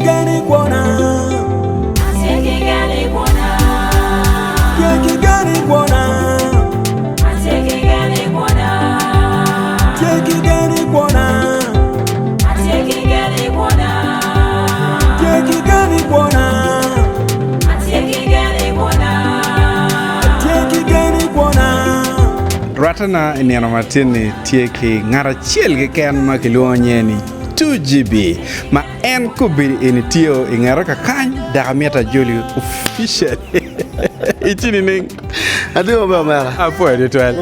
gen i kwona. Atye ki gen i kwona. Tye ki gen i kwona. Atye ki gen i kwona. Tye ki gen i kwona. Atye ki gen i kwona. Tye ki gen i kwona. Atye ki gen i kwona. Atye ki gen i kwona. Rwattena i nino matin-ni tye ki ngat acel keken ma kilwongo nyinge ni 2GB ma en kobedo eni tye i ngete kakany dok amito ajoli officially. Itye nining? Atye maber omera. Apwoyo tutwal.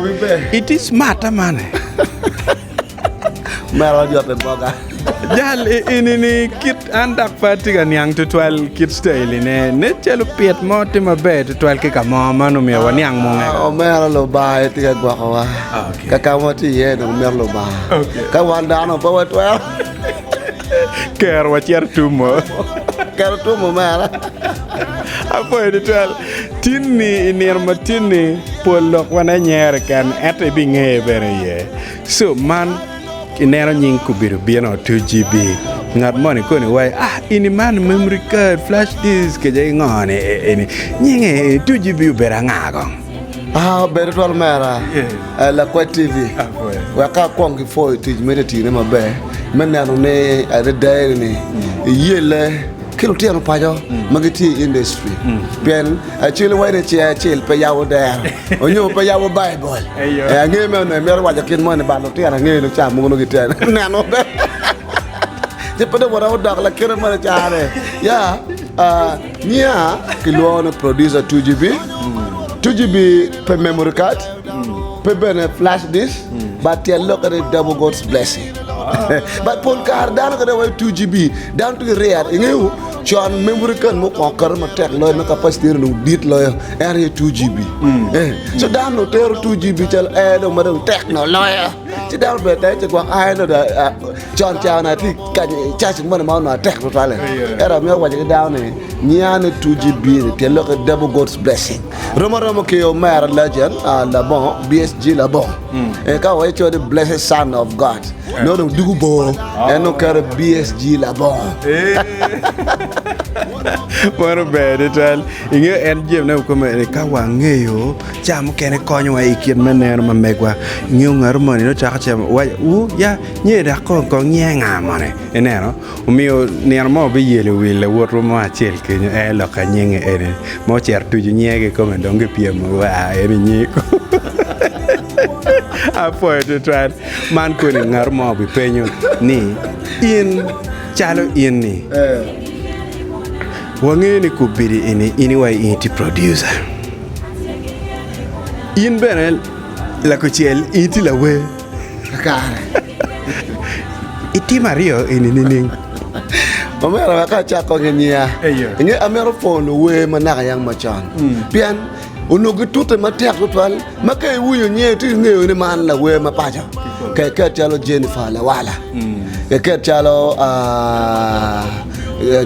Itye smart amane. Omera wajote boga. Jal eni ni kit an dok pe atye ka niang tutwal kit style ne nen calo pit mo tye maber tutwal ki ka mo man omyero waniang munge. Omera Lubanga aye tye ka gwokowa. Ka ka ma watye iye dong mito Lubanga. Ka wan dano pe watwero. Kero wacito tumo. Kero tumo omera. Apwoyo tutwal. Tinni i nino ma tinni pol lok wane nyere keken ento ibingeye bene iye. So man ineno nying kobedo bino 2GB ngat moni koni waco ah ini man memory card flash disk kece ingo ni eni nyinge 2GB obedo anga kong? Ah obedo twal omera Lakwed TV wek ka akwong ki pwoyo tic ma itye tiyone maber me neno ni adada ni iyelle ki lutino paco ma gitye i industry pien acel waco ni ceng acel pe yabo dero onyo pe yabo baibul angeyo me onongo imito waco kit moni but lutino angeyo ni ca mogo nongo gitye neno maber ci pe dong waromo dok lakite moni care ya nyinga kilwongo ni producer 2GB 2GB pe memory card pe bene flash disk but tyen lokke ni double God's blessing. But pol kare dano kadi waco 2GB dano tye ki ryero ingeyo con memory card mukwongo kati matek loyo me capacity eno dong dit loyo en aye 2GB eh so dano dong tero 2GB calo eh dong ma dong tek nongo loyo ci dano bene tek ci gwok aye nongo dong con ca onongo atye ka cac moni ma onongo atek tutwal-li ento amito waco ki dano ni nyiya ni 2GB ni tyen lokke double God's blessing rom aroma ki omera legend labongo BSG labongo Ka waco ni Blessed Son of God, nongo dong dugo bor, en nongo keto BSG labongo. Meno ber tutwal. Ingeyo en jami kome ni ka wangeyo ca mukene konyowa i kit me neno ma megwa. Ingeyo ngat moni nongo cako cemo waco wu ya nyo dok kong kong nyinge nga moni ineno. Omiyo nino mo wabiyelo wi lawotwa mo acel kenyo en loka nyinge eni ma ocito tuco nyinge kikome dong gipyemo wa eni nyiko. Apwoyo tutwal. Man koni ngat mo obipenyo ni in calo in ni wangeyo ni kubidi eni in iwaco in itye producer. In bene lakucel in itye lawer. Kakare. Itimo aryo eni nining? Omera wek acak kong ki nyiya. Inge amito pwoyo luwer ma naka yang macon pien onongo gitute matek tutwal ma ka iwinyo nyinge itye ingeyo ni man lawer ma paco keket calo Jennifer Lawala keket calo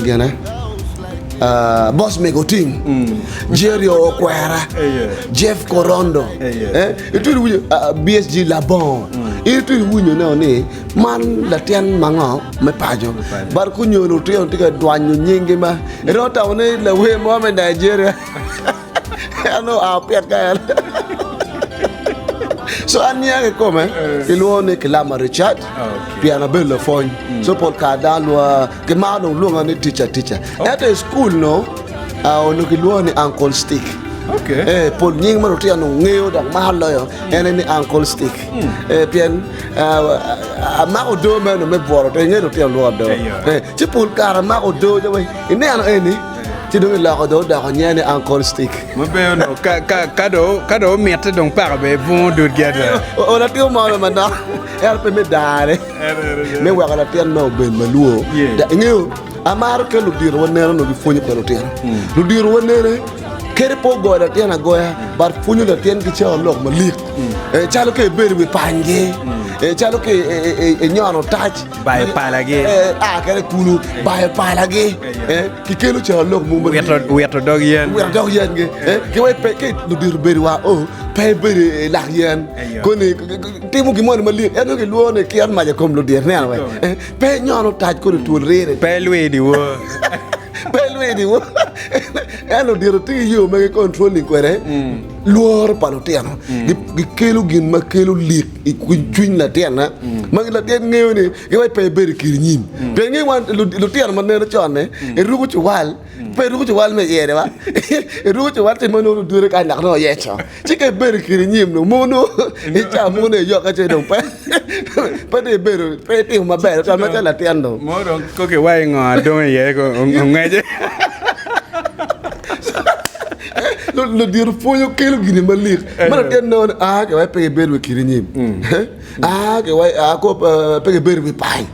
gine Boss Mego Otim Jerry Okwera Jeff Korondo Itwero winyo BSG labongo in itwero winyo neno ni man latin ma ngo me paco but kunyo lutino tye ka dwanyo nyingi ma iromo tamo ni lawer mo me Nigeria en oa opit ka en so an nyinga kikome kilwongo ni Kilama Richard pien abedo lapwony so pol kare dano lwonga gimaro dong lwonga ni teacher teacher ento i cukul no onongo kilwonga ni uncle stick Eh, pol nying ma lutino onongo ngeyo dok maro loyo en aye ni Uncle Stick. Eh, pien eh, amako odoo meno me bworo to inge lutino lwoko odoo. Eh, ci pol kare amako odoo ca wai ineno eni ci dong iloko dong odoko nyinge ni Uncle Stick. Maber onongo ka, ka, ka dong ka dong omitte dong paka bene bungo dudgi ada. O latin mo manok ento pe me dare me weko latin me obed malwor. Yeah. Ingeyo Amaro kit ludito wa nene onongo gipwonyo kwede lutino. Ludito wa nene kadi pe ogoyo latin agoya but pwonyo latin ki cako lok malik. Eh, calo ka ibedo i wi panygi. Calo ki inyono otac. Bayo palagi. A kede kulu, bayo palagi. Kikelo carolok mogo malit. Wito dog yen. Wito dog yen-gi. Ki wai pe ki ludito bedo wa o pe ibedo i lak yen. Koni timo gin moni malit. Ento gilwongo ni kiro mac i kom ludito. Ineno we? Pe inyono otac kodi twol riri. Pe ilwi dyewor. Pe ilwi dyewor. Ento ludito tye ki yo ma gi controlling kwede lworo pa lutino. Gikelo gin ma kelo lik i cwiny latinna ma latin ngeyo ni giwaco pe ibedo i kin nyim. Pien ingeyo wan lutino ma neno con-ni iruko cuwal pe iruko cuwal me iye-ni ba iruko cuwal ci ma nongo odure kany dok nongo oyeco ci ka ibedo i kin nyim dong mogo nongo i ca mogo nongo iyokke ci dong pe pe dong ibedo pe itimo maber tutwal macalo latin dong. Mogo dong koko iwaco ngo adong iye ko ongece. Ludito pwonyo kelo gini malik ma latin nongo ni aa ki wai pe gibedo wi kidi nyim aa ki wai aa ko pe gibedo wi pany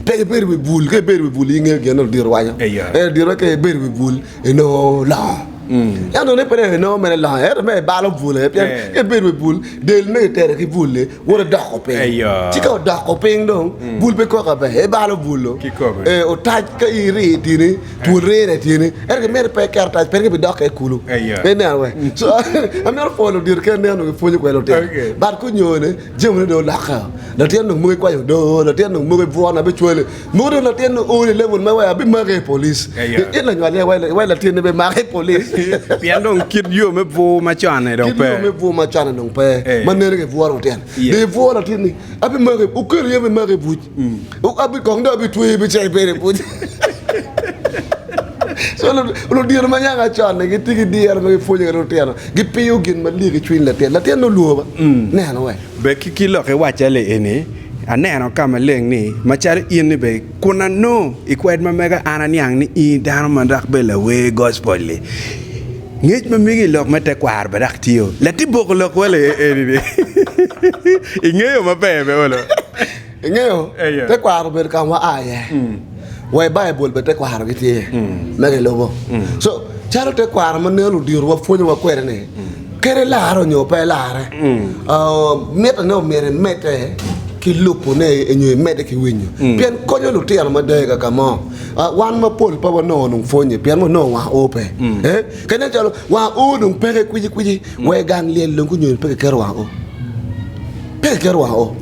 pe gibedo wi bul ka ibedo wi bul ingeyo gin ma ludito waco ludito ka ibedo wi bul inongo longo ento ni pe dong inongo mere longo ento mere ibalo bul aye pien ka ibedo wi bul del me kitero ki bul-li woto doko piny ci ka odoko piny dong bul pe koko aber ibalo bul-lu otac ka iri tini Twol rene tyene, ento gimito pe eket otac pien gibidok kwede kulu. Pe ineno we? So, amito pwoyo ludito kit neno gipwonyo kwede lutino. But kunyone, jamine dong olokke. Latin dong mogo ikwanyo odoo, latin dong mogo ibwono abicwali. Mogo dong latin dong o i level ma wai abimaki i police. In lanywal iye wai latinni bimaki i police. Pien dong kit yo me bwur macon-ni dong pe. Kit yo me bwur macon-ni dong pe, ma nene gibworo lutino. Dong ibworo latinni, abimaki, okelo iye abimaki i buc. Kong dong abitweyi bicito ibedo i buc. So ludito ma nyaka con-ni gitye ki diro ma gipwonyo kwede lutino, gipiyo gin malik i cwiny latin. Latin nongo lwor ba neno we. Be ki lok iwacca li eni, aneno ka maleng ni macalo in ni be kun anongo i kwed ma mega an aniang ni in dano ma dok be lawer gospel-li. Ngec ma megi i lok me tekwaro be dok tye. Lati boko lok wa li eni ni ingeyo maber be olo. Ingeyo, tekwaro obedo ka ma waa iye. Wa i Baibul bene tekwaro gitye me gilubo. So, calo tekwaro ma nen luditowa pwonyowa kwede-ni, kadi ilarre nyo pe ilarre, mitte ni omyero imedde ki lubone nyo imedde ki winyo. Pien konyo lutino mada i kaka mo. Wan mapol pe wanongo dong pwonye pien wanongo wang oo pe. Ka inen calo wang oo dong peke kwicikwici, wa i gang lyel dong gunyoni pe kiketo wang oo. Pe kiketo wang oo.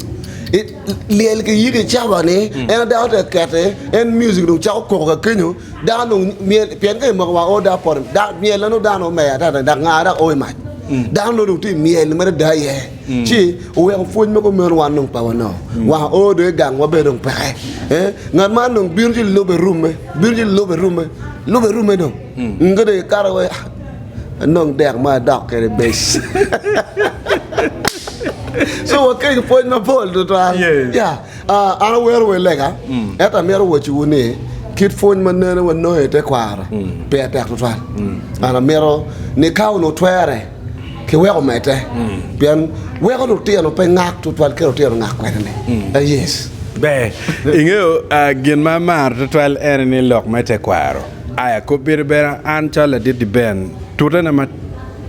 Lyel kiyiko i cawa ni en dano tye ka kete en music dong cako koko ka kenyo dano dong myel pien ka imoko wang oo dano poto myel nongo dano omer ata dok nga dok o i mac dano dong tye myel mada iye ci oweko pwony mogo meno wan dong pe wanongo wang oo dong i gang wa bene dong peke ngat man dong bino ci lube rume bino ci lube rume lube rume dong ka dong ikato wa Anong dek ma adok kwede bec. So wakeng pwony mapol tutwal. Yes. Yeah. Uh, an awero wer lega, ento amito wacowu ni kit pwony ma nene wanongo i tekwaro pire tek tutwal. An amito ni ka onongo twere kiwek omedde pien weko lutino pe ngak tutwal kit lutino ngak kwede-ni. Uh, yes. Ber, ingeyo ah, gin ma amaro tutwal ene ni lok me tekwaro. Aya kobedo bene an calo ladit Ben, tutena ma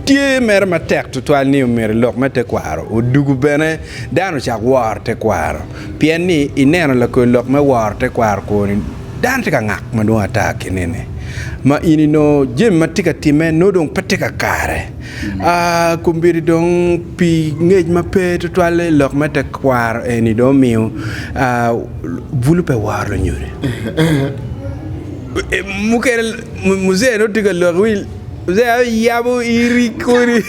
tye mere matek tutwal ni omyero lok me tekwaro odugu bene dano ocak woro tekwaro pien ni ineno lakodi lok me woro tekwaro kwo-ni dano tye ka ngak madwong ata kinene ma in inongo jami ma tye ka timme nongo dong pe tye kakare. Aa kombeddi dong pi ngec ma pe tutwal i lok me tekwaro eni dong omiyo aa bulu pe woro lunyodo. Mukene muzee nongo tye ka lok wi muzee oyabo iri kodi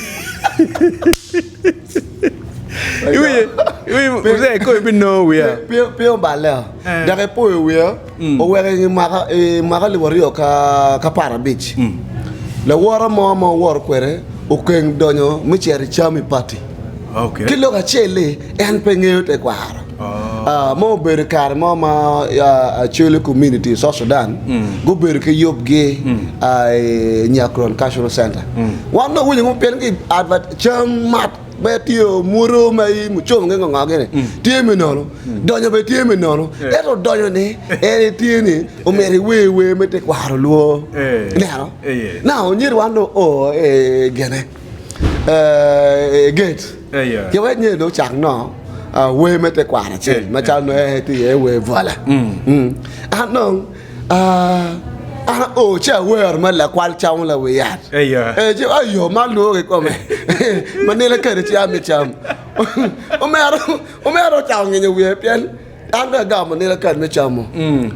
iwinyo iwinyo muzee kong ibinongo wiya. Piny oballe dok epoyo wiya oweko i mwaka i mwaka alip aryo ki aparabic lawota mo ma owoto kwede okeng donyo me cito i cam i pati ki lok acel-li en pe ngeyo tekwaro. Ma obedo i kare mo ma Acholi Community i South Sudan gubedo ki yubgi i Nyakron Cultural Center. Wan dong winyo pien ki advert cam mat ma tye omwodo ma i mucom ki ngo ngo gini tye me nono donyo bene tye me nono ento donyo ni en tye ni omyero iwer wer me tekwaro lwo ineno now nyeri wan dong oo i gine i gate ki wek nyo dong ocak no. wer me tekwaro acel macalo nongo en tye iye wer bwola. An dong an ao ci awero ma lakwal camo lawi yat. Ci ayo man lwongo kikome ma nino kede ci an me cam. Omera omera ocako nginyo wiye pien an dong agamo nino kede me camo.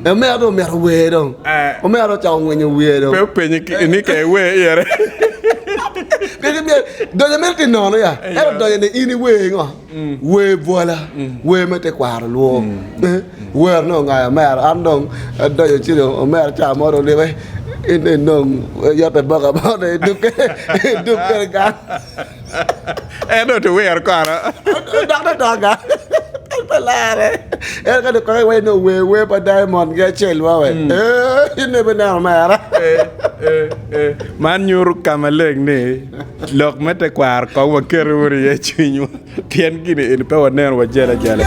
Omera dong omito wer dong. Omera ocako ngwinyo wiye dong. Pe openye ni ka ewer ire. Donyo mito tye nono ya. Ento donyo ni in iwer ngo? Wer bwola, wer me tekwaro lwo. Wer nongo ongayo omera, an dong adonyo ci dong omera ca mo dong olime in dong yote boka mo dong idukke iduk kwede gang. En dong tiwiro kono. Dok dong dok gang. En pe lare. En ka dong kong iwaco ni ower wer pa Diamond ki acel mo we. Ee, in dong ibineno omera. Man nyuto ka maleng ni Lok me tekwaro kong waketo wunu iye cwinywa, pien gin eni pe waneno wajalo ajala.